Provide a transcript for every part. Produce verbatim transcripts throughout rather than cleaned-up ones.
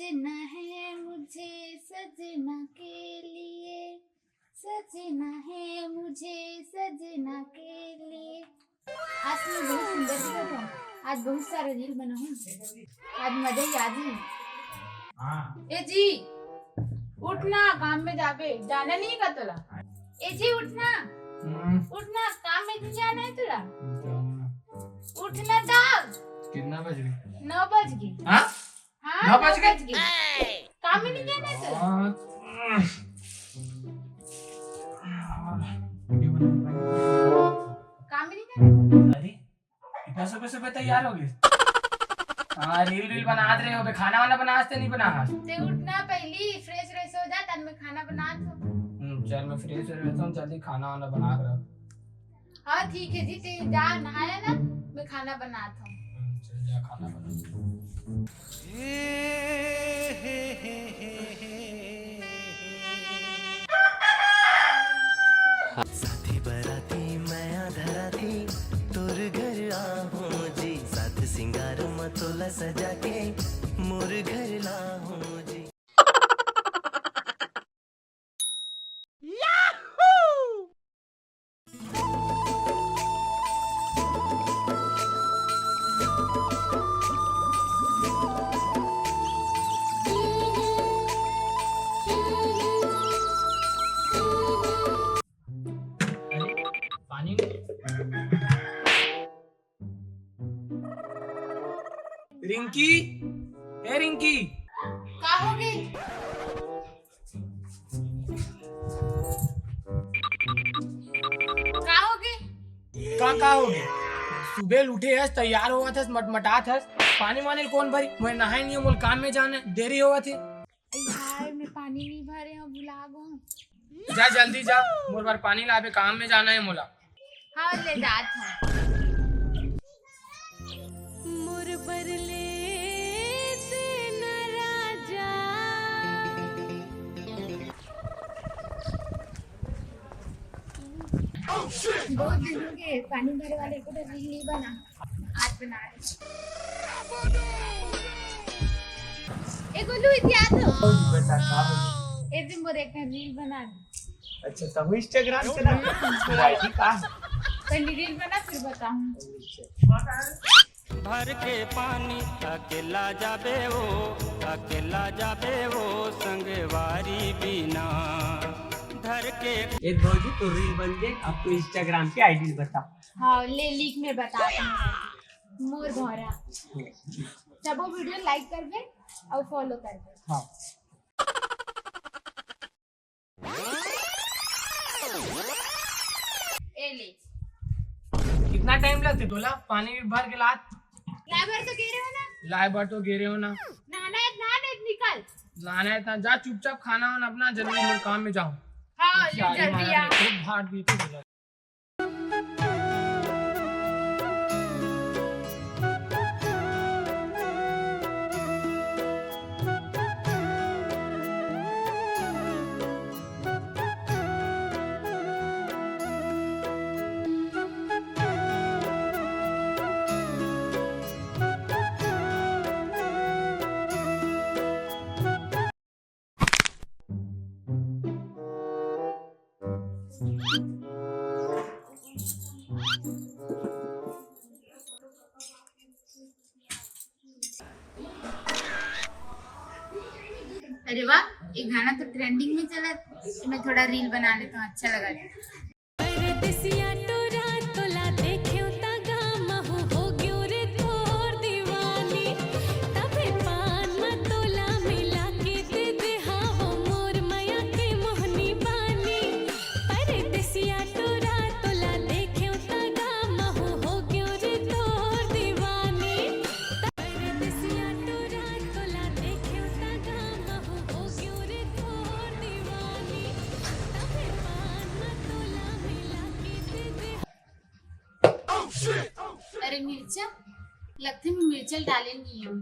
देना है मुझे सजना के लिए, सजना है मुझे सजना के लिए। आज मैं बहुत सुंदर दिखत हूँ। आज बहुत सारा रील बनाऊँ। आज मजा ही आ जी। हाँ। ए जी, उठ ना, काम में जाबे, जाना नहीं का तोला? ए जी, उठ ना, हम्म। उठ ना, काम में नहीं जाना है तोला? जाऊँ ना। उठ ना दाऊ। कितना बज गए? नौ बज गए। हाँ? हाँ, नौ बज गए? काम में नहीं जाना है तोला? हाँ। काम में नहीं जाना है? अरे, इतना सुबह सुबह तैयार हो गए? हाँ, रील वील बनात रहे हो बे, खाना वाना बनात हस ते नहीं बनात हस? ते उठ ना, पहली fresh व्रेश हो जा, तब मैं खाना बनात हूँ। हम्म, चल मैं fresh व्रेश हो जाता हूँ, जल्दी खाना वाना बना कर। हाँ ठीक है जी, ते जा नहाया ना, मैं खाना बनात हूँ। हम्म, चल जा खाना बना। साथी बराती मैं आधा राती तोर घर आहूं जी, साथ सिंगार म तोला सजा के मोर घर लाहूं जी। पानी नहीं। रिंकी, ए रिंकी। का हो गई? का हो गई? का, का हो गई? सुबह उठे हस, तैयार होवत हस, मटमटात हस। पानी वानी कौन भरी? मैं नहाए नहीं हूँ, मोला काम में जाना है, देरी होवत है। अरे यार, मैं पानी नहीं भरे हूँ, भुला गो। जा जल्दी जा, मोर बर पानी लाबे, काम में जाना है मोला। हाँ, ले जात हूँ। मोर बर ले देना राजा। बहुत दिन हो गए पानी भरे वाले को तो रील नहीं बना, आज बना रही। ए गोलू, इतिहास हो। बेटा, का हो? ए भी मोर एक रील बना दे। अच्छा, तब Instagram से ना? मेरा आईडी का है? पहले रील बना, फिर बताऊँ। भर के पानी अकेला जाबे वो, अकेला जाबे वो संगवारी बिना। धर के। एक भौजी तो रील बन दे, अब तो Instagram के आईडी बता। हाँ, ले लिख में बता। मोर भौरा। सबो वीडियो like करबे और follow करबे। हाँ। ए ले। कितना टाइम लगथे तोला पानी भर के लात? लाए बर तो गे रहे हो ना। लाए बर तो गे रहे हो ना। नहाना है, नहा नहीं, निकल। नहाना है, जा चुपचाप खाना वाना अपना, जल्दी मोर काम में जाओ। हाँ, ले जल्दी आ। खूब भाट दी थी बोला। अरे वाह, ये गाना तो ट्रेंडिंग में चला, तो मैं थोड़ा रील बना लेता हूँ, अच्छा लगा। परदेसिया टोरा तोला देखेव त गा महू हो गेव रे तोर दीवानी। तबे पान म तोला मिला के दे दे हा हो मोर मया के मोहनी बानी। परदेसिया टोरा तोला देखेव त गा महू हो गेव रे तोर दीवानी। परदेसिया टोरा तोला देखेव त गा महू हो गेव रे तोर दीवानी। तबे पान म तोला मिला के दे दे। अरे मिर्चा, लगथे मैं मिर्चा डाले नहीं हूँ।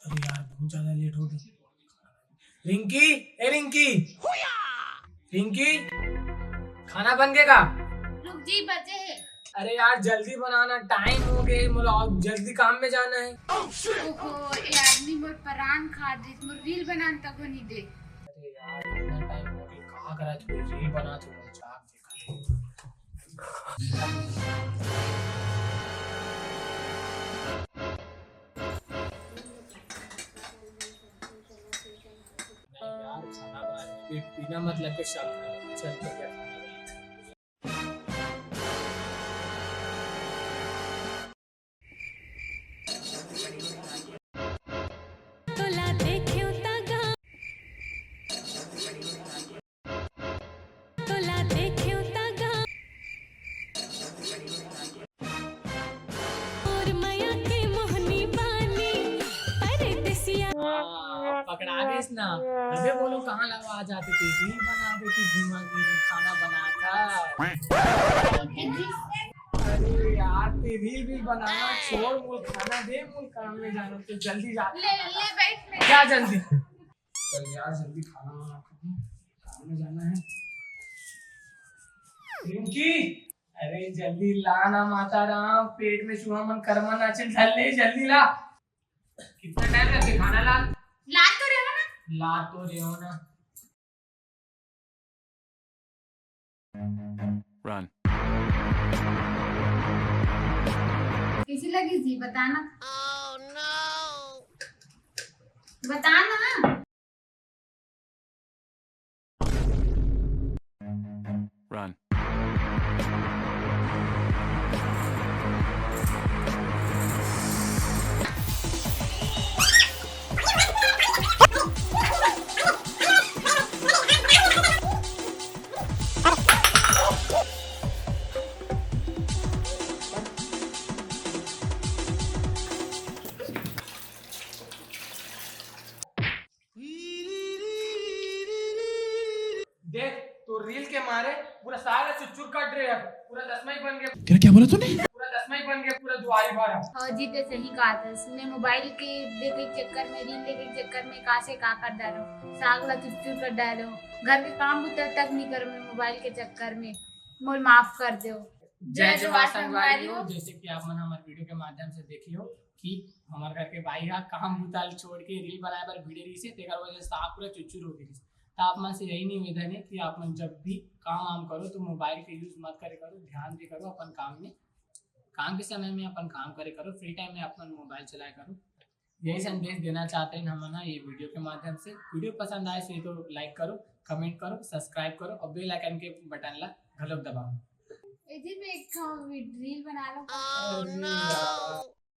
अरे यार, बहुत ज्यादा लेट हो गई। रिंकी, ए रिंकी, रिंकी, खाना बन गे का? रुक जी, बचे हे। अरे यार, जल्दी बनाना, टाइम हो गे, मोला जल्दी काम में जाना हे। ओहो, ए आदमी मोर परान खा दिस, मोर रील बनान तको नहीं दे। अरे यार, इतना टाइम हो गे, का करा तू, रील बना तू, चाप देखा। नहीं यार, खाना बना, बिना मतलब के शक है। चल, बढ़िया खाना बना। तोला देखेंव त गा, तोला देखेंव त गा, मोर मया के मोहनी बानी, परदेसिया। हाँ, पकड़ा गइस ना। अबे बोलो, कहाँ लगा आ जाते थे, रील बना देती, घुमा के खाना बना था। अरे यार, ते रील भी बनाना छोड़, मोल खाना दे, मोल काम में जाना, तो जल्दी जा। ले, ले, बैठ, बैठ। क्या जल्दी? चल यार, जल्दी खाना वाना खा, काम में जाना है। रिंकी, अरे जल्दी ला ना, माता राम, पेट में चूहा मन करमा नाचे, धर ले, जल्दी ला। कितना टाइम लगथे खाना ला? ला तो रहे हो ना। ला तो रहे हो ना। Run। कैसी लगी जी, बताना। बताना। Run। देख, तो रील के मारे पूरा सारा चुरचुर कट रहे हैं, पूरा दसमाई बन गया। तेरा क्या बोला तूने? पूरा दसमाई बन गया, पूरा दुआरी भर है। हाँ जी, ते सही कहा था। मैं मोबाइल के देखे चक्कर में, रील देखे चक्कर में कहाँ से कहाँ कर डालो, साग ला चुरचुर कर डालो, घर के काम बुता तक नहीं करो मैं मोबाइल के चक्कर में। मोर माफ कर दो। जय जय जोहार जोहार संगवारी संगवारी हो। हो। जैसे कि आप मन हमारे वीडियो के माध्यम से देखी हो कि हमारे घर के बाई हा काम बुता ल छोड़ के रील बनाए बर भिड़े रहिस हे, तेकर वजह से आप पूरा चुरचुर हो गए। तो आप मन से यही निवेदन है कि आप मन जब भी काम वाम करो तो मोबाइल के यूज मत करे करो, ध्यान दे करो अपन काम में, काम के समय में अपन काम करे करो, फ्री टाइम में अपन मोबाइल चलाए करो। यही संदेश देना चाहते हैं हम ना ये वीडियो के माध्यम से। वीडियो पसंद आए से तो लाइक करो, कमेंट करो, सब्सक्राइब करो और बेल आइकन के बटन ला घलोक दबाओ। ए जी, मैं एक ठो वी-, रील बना लूं। अरे यार।